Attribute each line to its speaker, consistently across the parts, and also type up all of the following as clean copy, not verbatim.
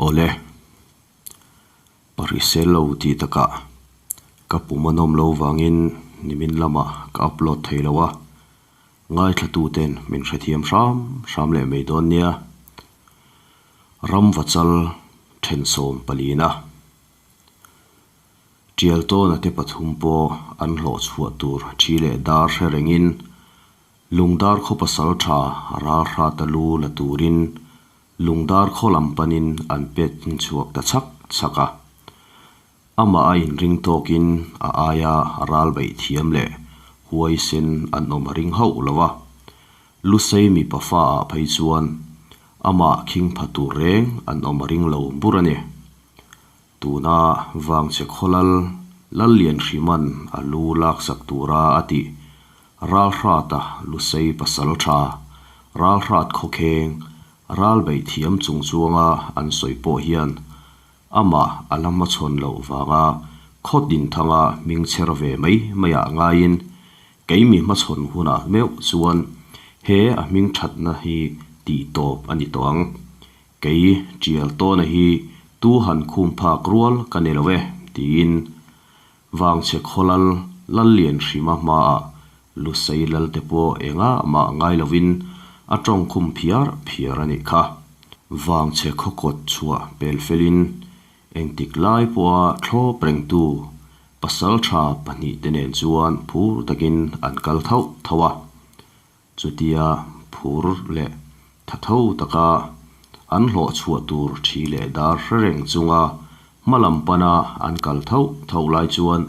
Speaker 1: Awle, Parisel lo tih takah ka pum a nawm lo vangin nimin lamah ka upload thei lo a, ngaithlatuten min hrethiam hram hram leh mai dawn nia. Ramvachal thensawm palina. Tialtawna te pathum pawh an hlawh chhuah tur thi leh dar hre rengin Lungdar khaw pasal tha ralhrata lu la turin Lungdar khaw lam panin an pet chhuak ta chhak chhak a. Amah a inring tawkin a aia ral beih thiam leh huaisen an awm a ring hauh lo a. Lusei mipa fa ah phei chuan amah khing pha tur reng an awm a ring lo bur a ni. Tuna Vangchhe Khawlal Lallianhriman a lu laksak tura a tih Ralhrata Lusei pasal tha, Ralhrat khawkheng, ral beih thiam chung chuanga an sawi pawh hian amah a la hmachhawn loh vanga khaw tinthanga hming chher ve mai maiah ngaiin keimi hmachhawn hunah meuh chuan he a hming thatna hi tih tawp a ni tawh ang. Kei Tial Tawna hi tu han khum phak rual ka ni lo e, tiin Vangchhe Khawlal Lallianhrima hmaah Lusei Lalte pawh engah mah ngai lovin a tawng khum phiar phiar a nih kha. Vangchhe khawkawt chhuah pel felin engtik lai pawha thlawp rengtu pasaltha pahnihte nen chuan phur takin an kal thauh thauh a. Chutia phur leh tha tho taka an hlawh chhuah tur thi leh dar hre reng chunga hma lam pana an kal tho tho lai chuan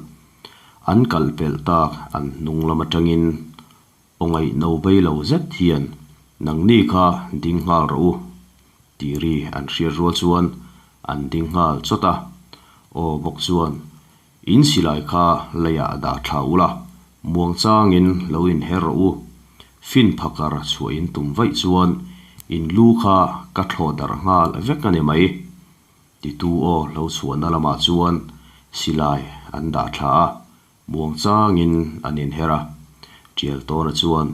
Speaker 1: an kal pelh tak an hnung lam atangin aw ngaihno bei lo zet hian nangni kha ding nghal rawh u tih ri an hriat rual chuan an ding nghal chawt a, aw bawk chuan In silai kha leiah dah thla ula, muang changin lo inher rawh u. Fin phakar chhuah in tum vaih chuan in lu kha ka thlawh darh nghal vek a ni mai. Titu aw lo chhuahna lamah chuan silai an dah thla a, muang changin an inher a. Tialtawna chuan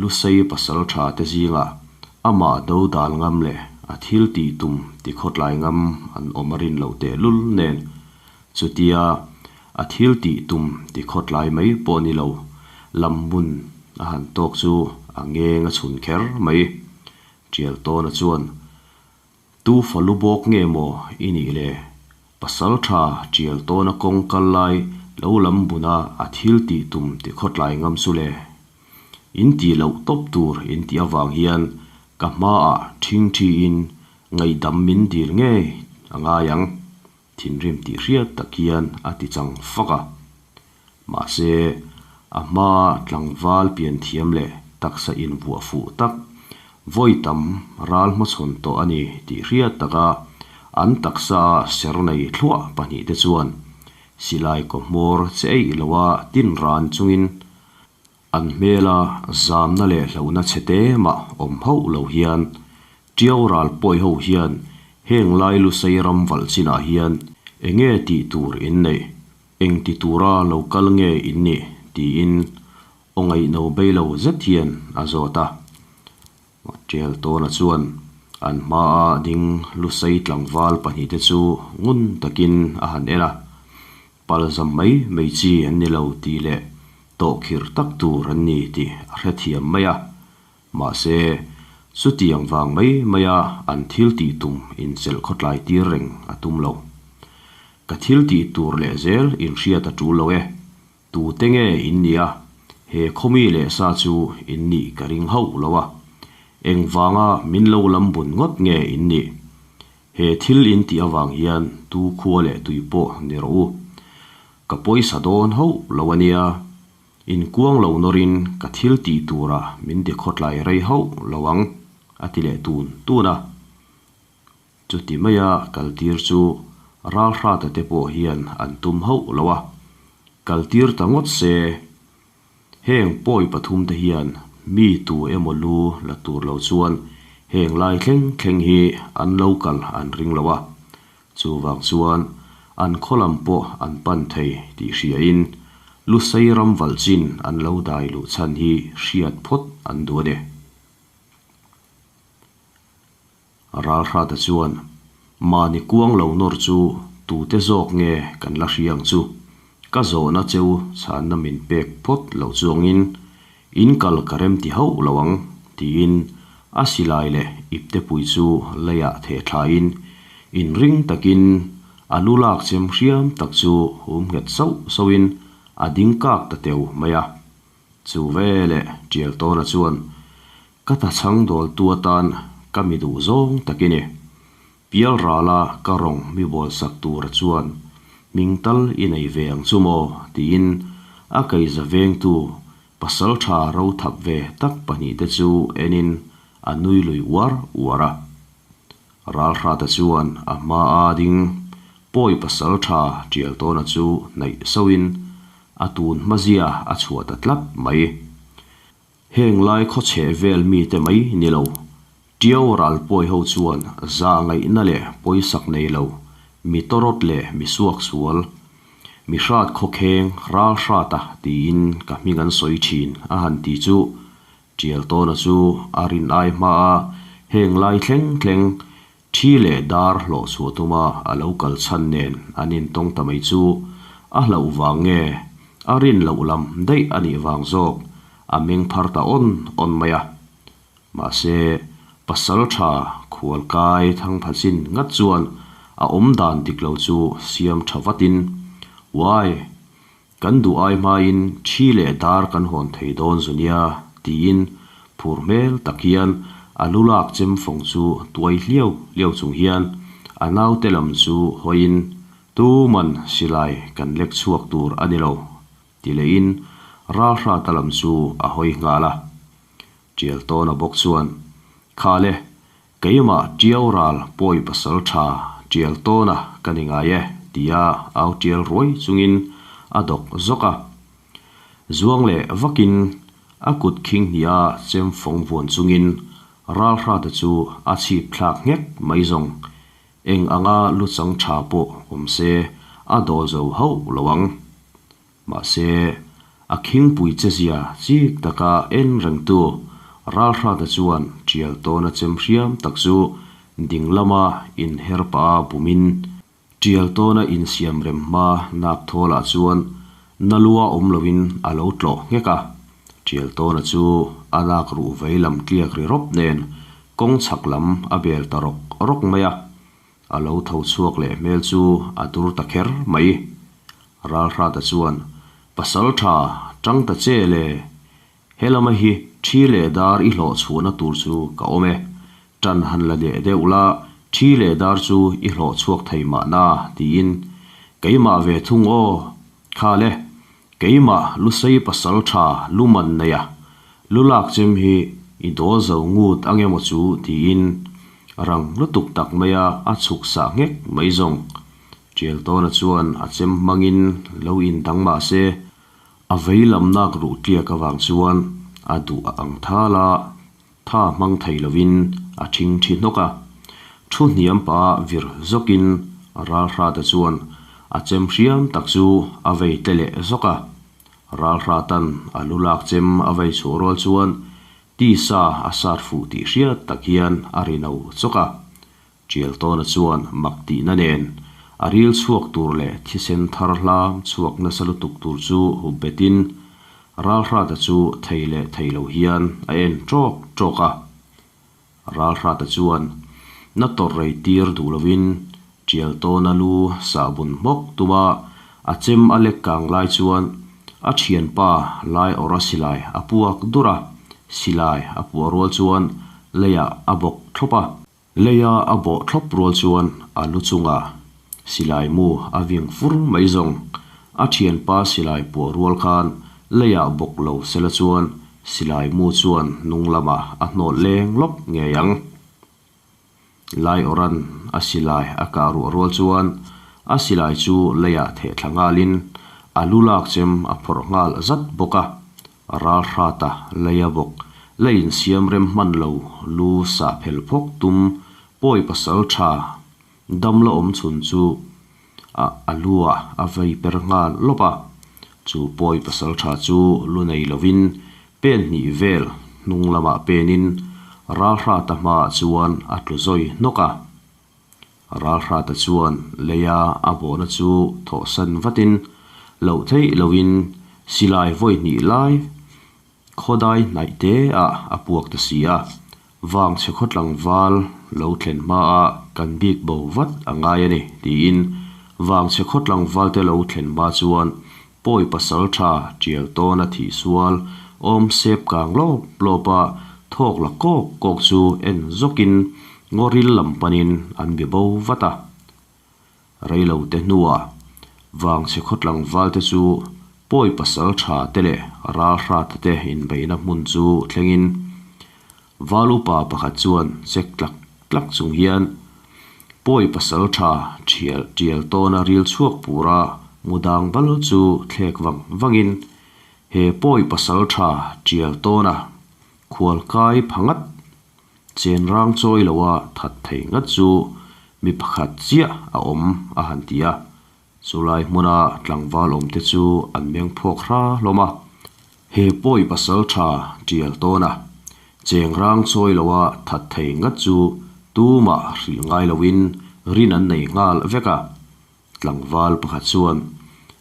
Speaker 1: Lusei pasal tha te zingah amah do dal ngam leh a thil tih tum ti khawtlai ngam an awm a rin loh tehlul nen chutia a thil tih tum ti khawtlai mai pawh ni lo lam hmun a han tawk chu a ngeng a chhun kher mai. Tialtawna chuan Tu fa lu bawk nge maw i nih le? Pasal tha tial tawna kawng kal lai lo lam buna a thil tih tum ti khawtlai ngam chu le. In tih loh tawp tur in tih avang hian ka hmaah thing thiin ngaihdam min dil ngei a ngai ang, thinrim tih hriat tak hian a ti chang fak a. Mahse, a hmaa tlangval pian thiam leh taksa invuah fuh tak, vawi tam ral hmachhawn tawh a ni tih hriat taka an taksa ser nei thluah pahnihte chuan silai kaw hmawr che eih loa tin ran chungin an hmela zamna leh hlauhna chhe te mah awm hauh lo hian Tiau ral pawi ho hian heng lai Lusei ram valh chinah hian enge tih tur in neih? Eng ti tura lo kal nge in nih? tiin aw ngaihno bei lo zet hian a zawt a. Tial Tawna chuan an hmaa ding Lusei tlangval pahnihte chu ngun takin a han en a, Palzam mai mai chi an ni lo tih leh tawhkhirh tak tur an ni tih a hrethiam mai a. Mahse, chutiang vang mai maia an thil tih tum inchelh khawtlai tir reng a tum lo. Ka thil tih tur leh zel inhriat a tul lo e. Tute nge in nih a? He khawmi leh sa chu in nih ka ring hauh lo a. Engvanga min lo lam bun ngawt nge in nih? He thil in tih avang hian tu khua leh tui pawh ni rawh u. Ka pawisa dawn hauh lo a nia. Inkuang lo nawrin ka thil tih turah min ti khawtlai rei hauh lo ang, a ti leh tun tun a. Chuti maia kaltir chu Ralhrata te pawh hian an tum hauh lo a, kaltir ta ngawt se, heng pawi pathum te hian mi tu emaw lu la tur lo chuan heng lai thleng thleng hi an lo kal an ring lo a, chuvang chuan an khaw lam pawh an pan thei tih hriain Lusei ram valh chin an lo dai luh chhan hi hriat phawt an duh a ni. Ralhrata chuan. Mahni kuang lo nawr chu tute zawk nge kan la hria ang chu? Ka zawhna cheu chhanna min pek phawt loh chuangin in kal ka rem ti hauh lo ang, tiin a silai leh iptepui chu leiah theh thlain inring takin a lu lak chem hriam tak chu hum nghet sauh sauhin a ding kak ta teu mai a. Chu veleh Tialtawna chuan, Ka ta chhang dawltu atan ka mi duh zawng tak i ni. Pialrala ka rawng mi bawlsak tura chuan hming tal i nei ve ang chu maw? tiin a keiza vengtu pasaltha ro thap ve tak pahnihte chu enin a nui lui uar uar a. Ralhrata chuan a hmaa ding pawi pasaltha Tialtawna chu hnaih sauhin a tun hmazia a chhuah ta tlat mai. Heng lai khawchheh vel mite mai ni lo, Tiau ral pawi ho chuan zah ngaihna leh pawisak nei lo, mi tawrawt leh mi suaksual, mi hrat khawkheng ral hrata tiin ka hming an sawi thin a han ti chu Tialtawna chu a rin ai hmaa heng lai thleng thleng Thi leh dar hlawh chhuah tuma a lo kal chhan nen an intawng ta mai chu a hlauh vang nge a rin loh lam daih a nih vang zawk a meng phar ta awn awn mai a. Mahse, pasal tha khual kai thang pha chin ngat chuan a awm dan dik lo chu siam tha vatin, Uai! Kan duh ai hmain thi leh dar kan hawn thei dawn zu nia, tiin phur hmel tak hian a lu lak chem fawng chu tuai hliau hliau chung hian a naute lam chu hawiin, Tuman silai kan lek chhuak tur a ni lo, ti lehin Ralhrata lam chu a hawi nghal a. Tialtawna bawk chuan, Kha le, Keimah Tiau ral pawi pasal tha tial tawna ka ni ngai e, tia au tial ruai chungin a dawk zawk a. Zuang leh vakin a kut khing hniha chem fawng vuan chungin Ralhrata chu a chhip thlak nghek mai zawng. Eng anga lu chang tha pawh awm se a dawl zo hauh lo ang. Mahse, a khingpui che zia chik taka en rengtu Ralhrata chuan tial tawna chem hriam tak chu ding lama inher pah a bumin, tial tawna insiam rem hma nak thawlah chuan na lua awm loin a lo tlawh nghek a. Tial tawna chu a nak ruh vei lam tliak ri rawp nen kawng chhak lam a bel ta rawk rawk mai a. A lo tho chhuak leh hmel chu a dur ta kher mai. Ralhrata chuan, Pasal tha, tang ta che le. He lama hi thi leh dar i hlawh chhuahna tur chu ka awm e. Tan han la leh deuh la, thi leh dar chu i hlawh chhuak thei mahna, tiin, Keimah ve thung aw, kha le, keimah Lusei pasal tha lu man nei a, lu lak chem hi i dawl zo ngut ang emaw chu, tiin rang lutuk tak maia a chhuk sah nghek mai zawng. Tialtawna chuan a chem hmangin lo indang mah se, a vei lam nak ruh tliak avang chuan a duh a ang thal a, tha hmang thei lovin a thing thi hnawk a. Thu hniam pah vir zawkin Ralhrata chuan a chem hriam tak chu a vei tle leh zawk a. Ralhratan a lu lak chem a vei chhuah rual chuan tisa a sat fuh tih hriat tak hian a ri no chawk a. Tialtawna chuan mak tihna nen a ril chhuak tur leh thisen thar hlam chhuak nasa lutuk tur chu hup betin Ralhrata chu thei leh thei lo hian a en ṭawk ṭawk a. Ralhrata chuan na tawrh rei tir duh lovin Tialtawna lu sahbun hmawk tuma a chem a lek kang lai chuan a thianpa lai awrh a silai a puak dur a, silai a puah rual chuan leiah a bawk thlawp a. Leia a bawh thlawp rual chuan a lu chungah silai mu a ving fur mai zawng. A thianpa silai puah rual khan leiah bawk lo sela chuan silai mu chuan hnung lamah a hnawt leng lawp ngei ang. Lai awran a silai a kah ruah rual chuan a silai chu leiah theh thla nghalin a lu lak chem a phawrh nghal zat bawk a. Ralhrata leia bawk la insiam rem hman lo lu sah phel phawk tum pawi pasal tha dam la awm chhun chu a a lu ah a vei per nghal lawp a. Chu pawi pasal tha chu lu nei lovin pen hnih vel hnung lamah penin Ralhrata hmaah chuan a tlu zawi hnawk a. Ralhrata chuan leia a bawhna chu thawhsan vatin loh theih lohin silai vawi hnih lai khawdai hnaih te ah a puak ta si a, vangchhe khaw tlangval lo thlen hmaah kan bik bo vat a ngai a ni tiin vangchhe khaw tlangval te lo thlen hma chuan pawi pasal tha tial tawna thih sual awm sep kang lawp lawp a thawk la kawk kawk chu en zawkin ngawril lam panin an be bo vat a. Reilo te hnuah Vangchhe khaw tlangval te chu pawi pasal tha te leh ralhrata te inbeihna hmun chu thlengin Val upa pakhat chuan chek tlak tlak chung hian pawi pasal tha thial tial tawna ril chhuak pura mudang bal chu thlek vang vangin he pawi pasal tha tial tawna khualkai pha ngat Chenrang chawi loa that thei ngat chu mi pakhat chiah a awm a han ti a, chulai hmuna tlangval awmte chu an meng phawk hra hlawm a. He pawi pasal tha tial tawn a, chengrang chawi loa that thei ngat chu tumah hrilh ngai loin rin an nei nghal vek a. Tlangval pakhat chuan,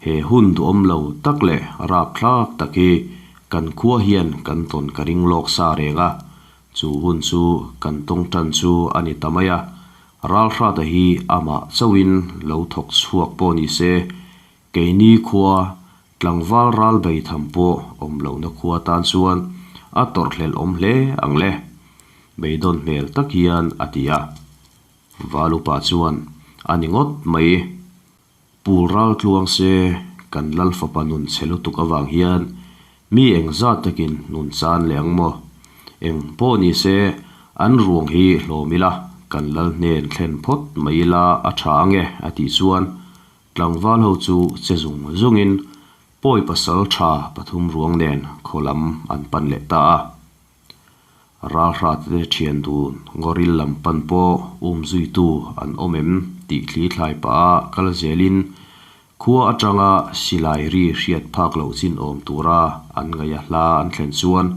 Speaker 1: He hun duhawm lo tak leh rapthlak tak hi kan khua hian kan tawn ka ring lawk sa reng a, chu hun chu kan tawng tan chu a ni ta mai a, Ralhrata hi amah chauhin lo thawk chhuak pawh ni se, keini khua tlangval ral bei tham pawh awm lohna khua tan chuan a tawrhhlelh awm hle ang le, beidawn hmel tak hian a ti a. Valupa chuan, A ni ngawt mai. Pul ral tluang se kan lal fapa nun chhe lutuk avang hian mi eng zat takin nun chan leh ang maw? Eng pawh ni se an ruang hi hlawm ila kan lal hnen thlen phawt mai ila a tha ang e a tih chuan tlangval ho chu che zung zungin pawi pasal tha pathum ruang nen khaw lam an pan leh ta a. Ralhrate thian dun ngawril lam pan pawh um zuitu an awm em tih thli thlai pah a kal zelin khua atanga silai ri hriat phak loh chin awm tura an ngaih a hla an thlen chuan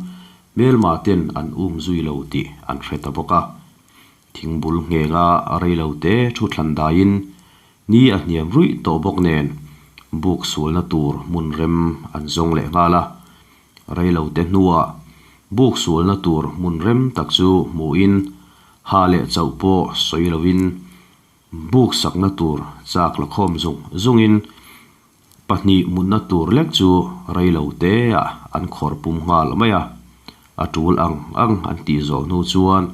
Speaker 1: hmelma ten an um zui lo tih an hre ta bawk a. Thingbul nghenga reilo te thu thlan daiin ni a hniam ruih tawh bawk nen buk sualna tur hmun rem an zawng leh nghal a. Reilo te hnuah buk sualna tur hmun rem tak chu hmuhin ha leh chauh pawh sawi loin buk sakna tur chak la khawm zung zungin pahnih mutna tur lek chu reilo teah an khawr pum nghal mai a. A tul ang ang an tih zawh hnu chuan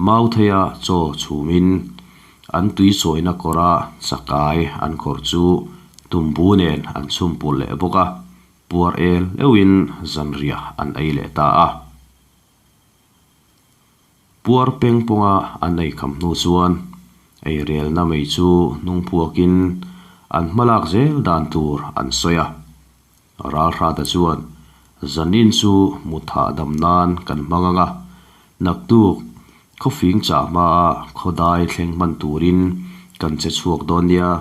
Speaker 1: Mautheia chaw chhumin an tui sawina kawra chakai an khawr chu tumbu nen an chhum pulh leh bawk a. Puar el euhin zanriah an ei leh ta a. Puar peng pawnga an ei kham hnu chuan eirelna mei chu hnung phuakin an hmalak zel dan tur an sawi a. Ralhrata chuan zanin chu mutthah dam nan kan hmang ang a, naktuk khawfing chah hmaa khawdai thleng hman turin kan che chhuak dawn nia.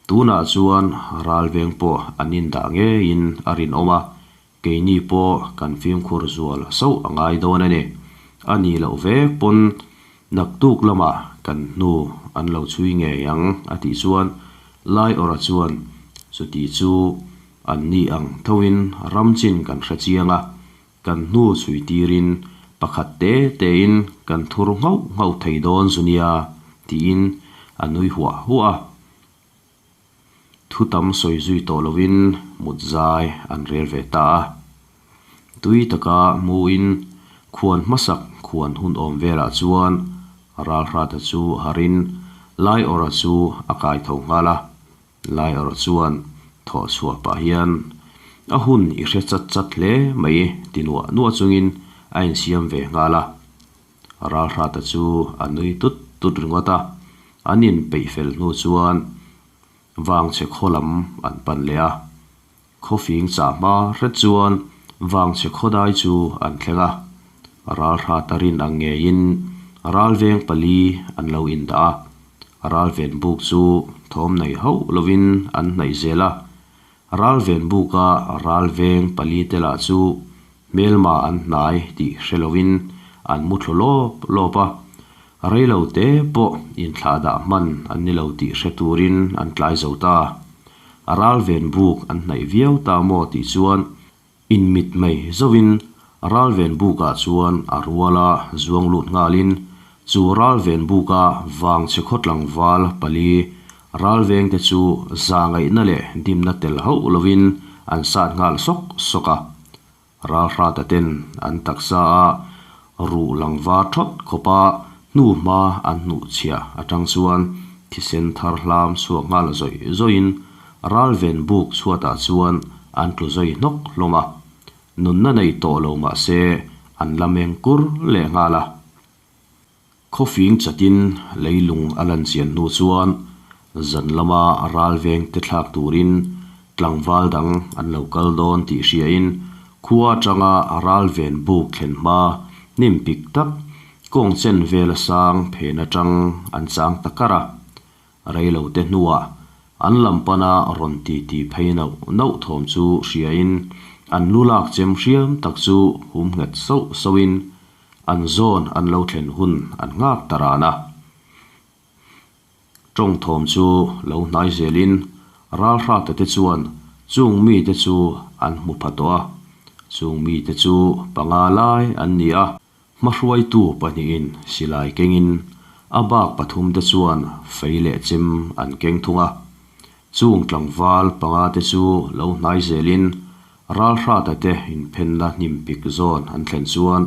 Speaker 1: Tunah chuan ralveng pawh an indah ngeiin a rinawm a, keini pawh kan fimkhur zual sauh a ngai dawn a ni. A nih loh vek pawn naktuk lamah kan hnu an lo chhui ngei ang a tih chuan Laiawrha chuan chuti chu an ni ang thoin ram chin kan hre chiang a, kan hnu chhui tirin pakhat te tein kan thur nghauh nghauh thei dawn zu nia tiin a nui huah huah a. Thu tam sawi zui tawh lovin mut zai an rel ve ta a. Tui taka hmuin khuan hmasak khuan hun awm velah chuan Ralhrata chu harin Laiawrha chu a kai tho nghal a. Laiawrha chuan thawh chhuah pah hian a hun i hre chat chat hle mai ti nuah nuah chungin a insiam ve nghal a. Ralhrata chu a nui tut tut ringawt a, an inpeih fel hnu chuan Vangchhe khaw lam an pan leh a. Khawfing chah hma hret chuan Vangchhe khawdai chu an thleng a, Ralhrata rin ang ngeiin ralveng pali an lo indah a, ralven buk chu thawm nei hauh lovin an hnaih zel a, Ralven buka ralveng pali te lah chu hmelma an hnai tih hre lovin an mu thlu lawp lawp a. Rei lo te pawh inthlahdah hman an ni lo tih hre turin an tlai zo ta. A ral ven buk an hnaih viau ta maw tih chuan inmit mai zauhin ral ven bukah chuan a ruala zuang lut nghalin chu ral ven buka vangchhe khaw tlangval pali ral vengte chu zahngaihna leh dimna tel hauh lovin an sat nghal sawk sawk a. Ralhrata ten an taksa a ruh lang var thawt khawp a, hnu hma an hnuh chhiah atang chuan thisen thar hlam chhuak nghal zawih zawihin ralven buk chhuatah chuan an tlu zawi hnawk hlawm a, nunna nei tawh lo mah se an la meng kur leh nghal a. Khawfing chatin leilung a lan chian hnu chuan zan lama ralveng te thlak turin tlangval dang an lo kal dawn tih hriain khua atanga ralven buk thlen hma hnim pik tak kawng chen vela sang phen atang an chang ta kar a. Rei lo te hnuah an lam pana rawn ti ti phei nauh nauh thawm chu hriain an lu lak chem hriam tak chu hum nghet sauh sauhin An zawn an lo thlen hun an nghak ta ran a. Tawng thawm chu lo hnai zelin Ralhrata te chuan chung mite chu an hmu pha tawh a. Chung mite chu panga lai an ni a. Hmahruaitu pahnihin silai kengin a bak pathum te chuan fei leh chem an keng thung a. Chung tlangval panga te chu lo hnai zelin Ralhrata te inphenna hnim pik zawn an thlen chuan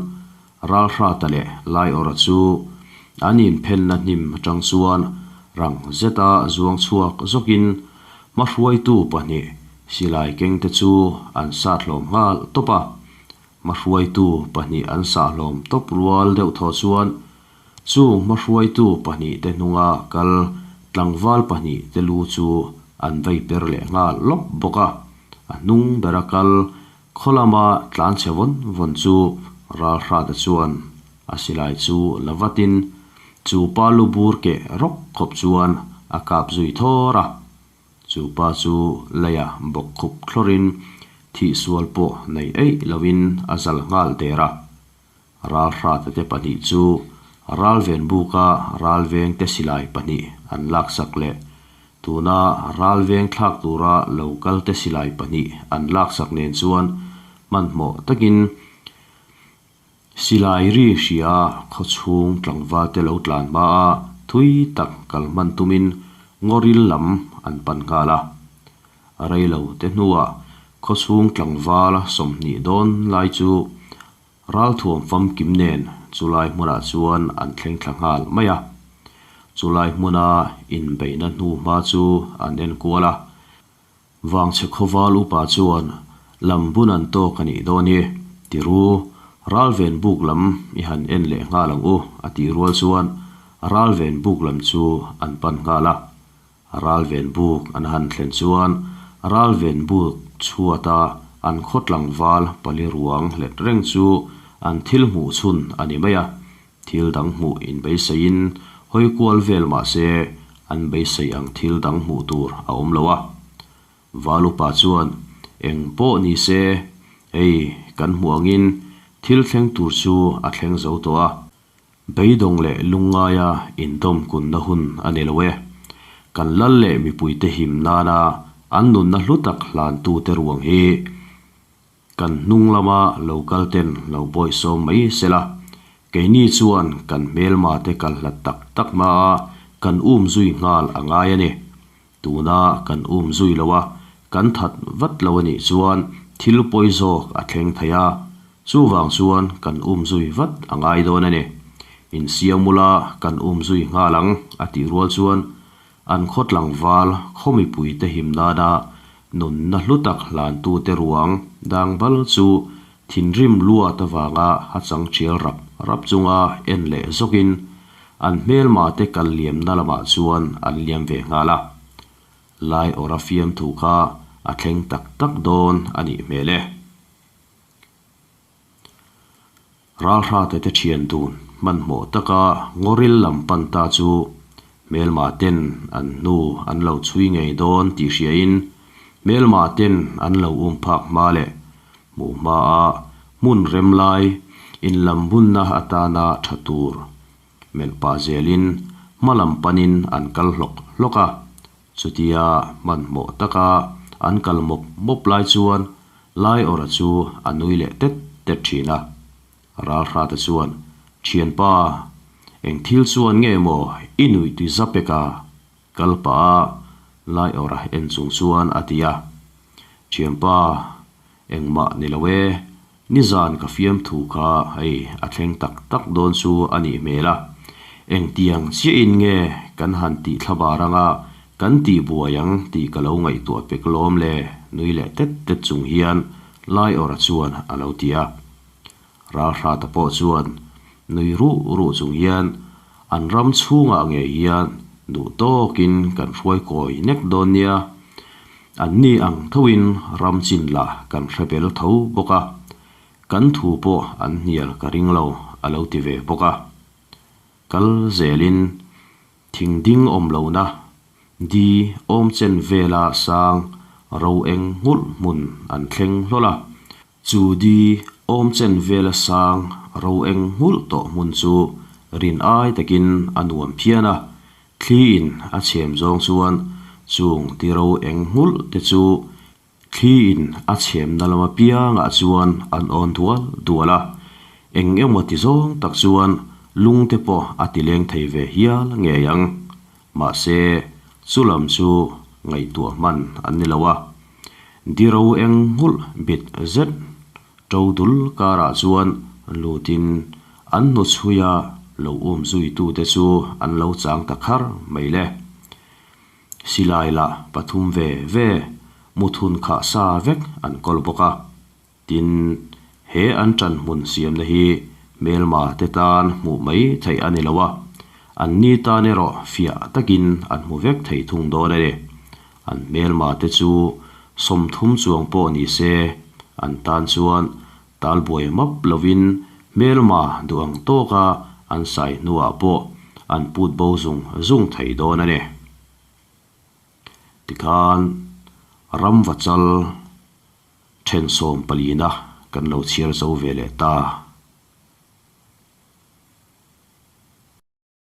Speaker 1: Ralhrata leh Laiawrha chu an inphenna hnim atang chuan rang zeta zuang chhuak zawkin hmahruaitu pahnih silai kengte chu an sat hlawm nghal tawp a. Hmahruaitu pahnih an sah hlawm tawp rual deuh thaw chuan Chung hmahruaitu pahnihte hnunga kal tlangval pahnihte lu chu an vei per leh nghal lawp bawk a, a hnung bera kal khaw lama tlanchhe vawn vawn chu Ralhrata chuan a silai chu la vatin chu pa lu bur keh rawk khawp chuan a kap zui thawr a. Chu pa chu leia bawk khup thlawrin thihsual pawh nei eih loin a zal nghal der a. Ralhrata te pahnih chu Ralvenbuka Ralvengte silai pahnih an laksak leh tuna Ralveng thlak tura lo kalte silai pahnih an laksak nen chuan hmanhmawh takin silai ri hria khawchhung tlangvalte lo tlan hma a thui tak kal hman tumin ngawril lam an pan nghal a. Reilo te hnuah khawchhung tlangval 20 dawn lai chu Ralthuam famkim nen chulai hmunah chuan an thleng thla nghal mai a. Chulai hmuna inbeihna hnu hma chu an en kual a. Vangchhe khawval upa chuan lam bun an tawk a nih dawn hi, ti ru, Ralven buk lam i han en leh nghal ang u, a tih rual chuan Ralven buk lam chu an pan nghal a. Ralven buk an han thlen chuan Ralven buk chhuata an khaw tlangval pali ruang let reng chu an thil hmuh chhun a ni mai a, thil dang hmuh inbeiseiin hawi kual vel mah se an beisei ang thil dang hmuh tur a awm lo a. Valupa chuan eng pawh ni se, hei kan hmuh angin thil thleng tur chu a thleng zo tawh a, Beidawng leh lungngaia indawm kunna hun a ni lo e. Kan lal leh mipuite him nana an nunna hlu tak hlantute ruang hi kan hnung lama lo kal ten lo bawisawm mai se la, keini chuan kan hmelmate kal hlat tak tak hmaa kan um zui nghal a ngai a ni. Tuna kan um zui lo a, kan that vat lo a nih chuan thil pawi zawk a thleng thei a, chuvang chuan kan um zui vat a ngai dawn a ni. Insiamula kan um zui nghal ang a tih rual chuan an khaw tlangval khaw mipuite him nana nunna hlu tak hlantute ruang dang bal chu thinrim luat avanga a chang thial rap rap chunga en leh zawkin An hmelma te kal liamna lamah chuan an liam ve nghal a, lai awra fiamthu kha a thleng tak tak dawn a nih hmel e. Ralhrate te thian dun hmanhmawh taka ngawril lam pan ta chu hmelma ten an hnu an lo chhui ngei dawn tih hriain hmelma ten an lo um phak hma leh hmuh hmaa hmun rem lai inlam bunna atana tha tur. Melh pah zelin hma lam panin an kal hlawk hlawk a. Chutia hmanhmawh taka an kal mawp mawp lai chuan Laiawrha chu a nui leh tet tet thin a. Ralhrata chuan, Thianpa, eng thil chuan nge maw i nuih ti za pek a? Kal pah a Laiawrha en chung chuan a ti a. Thianpa, engmah ni lo e, nizan ka fiamthu kha hei a thleng tak tak dawn chu a nih hmel a. Engtiang chiahin nge kan han tih thlabar anga kan tih buai ang tih ka lo ngaihtuah pek lawm le, nui leh tet tet chung hian Laiawrha chuan a lo ti a. Ralhrata pawh chuan nui ruh ruh chung hian an ram chhungah ngei hian duh tawkin kan hruai kawi nek dawn nia. An ni ang thoin ram chin lah kan hre bel tho bawk a, kan thu pawh an hnial ka ring lo a lo ti ve bawk a. Kal zelin thing ding awm lohna Di awm chen vela sang ro eng nghulh hmun an thleng hlawl a. Chu di awm chen vela sang ro eng nghulh tawh hmun chu rin ai takin a nuam phian a, thliin a chhem zawng chuan chung ti ro eng nghulh te chu thliin a chhemna lam apiangah chuan an awn dual dual a, eng emaw ti zawng tak chuan lung te pawh a ti leng thei ve hial ngei ang. Mahse, chu lam chu ngaihtuah hman an ni lo a. Diro eng nghulh bit zet to dul karah chuan lutin an hnuchhuia lo um zuitute chu an lo chang ta khar mai le. Silai lah pathum ve ve muthun khah sa vek an kawl bawk a. Tin, he an ṭan hmun siamna hi hmelma te tan hmuh mai theih a ni lo a, an ni tan erawh fiah takin an hmu vek thei thung dawn a ni. An hmelma te chu 30 chuang pawh ni se, an tan chuan talbuai map lovin hmelma duh ang tawka an sai hnuah pawh an put bo zung zung thei dawn a ni. Tikhan ramvachal. Then 14 kan lo chhiar zo ve leh ta.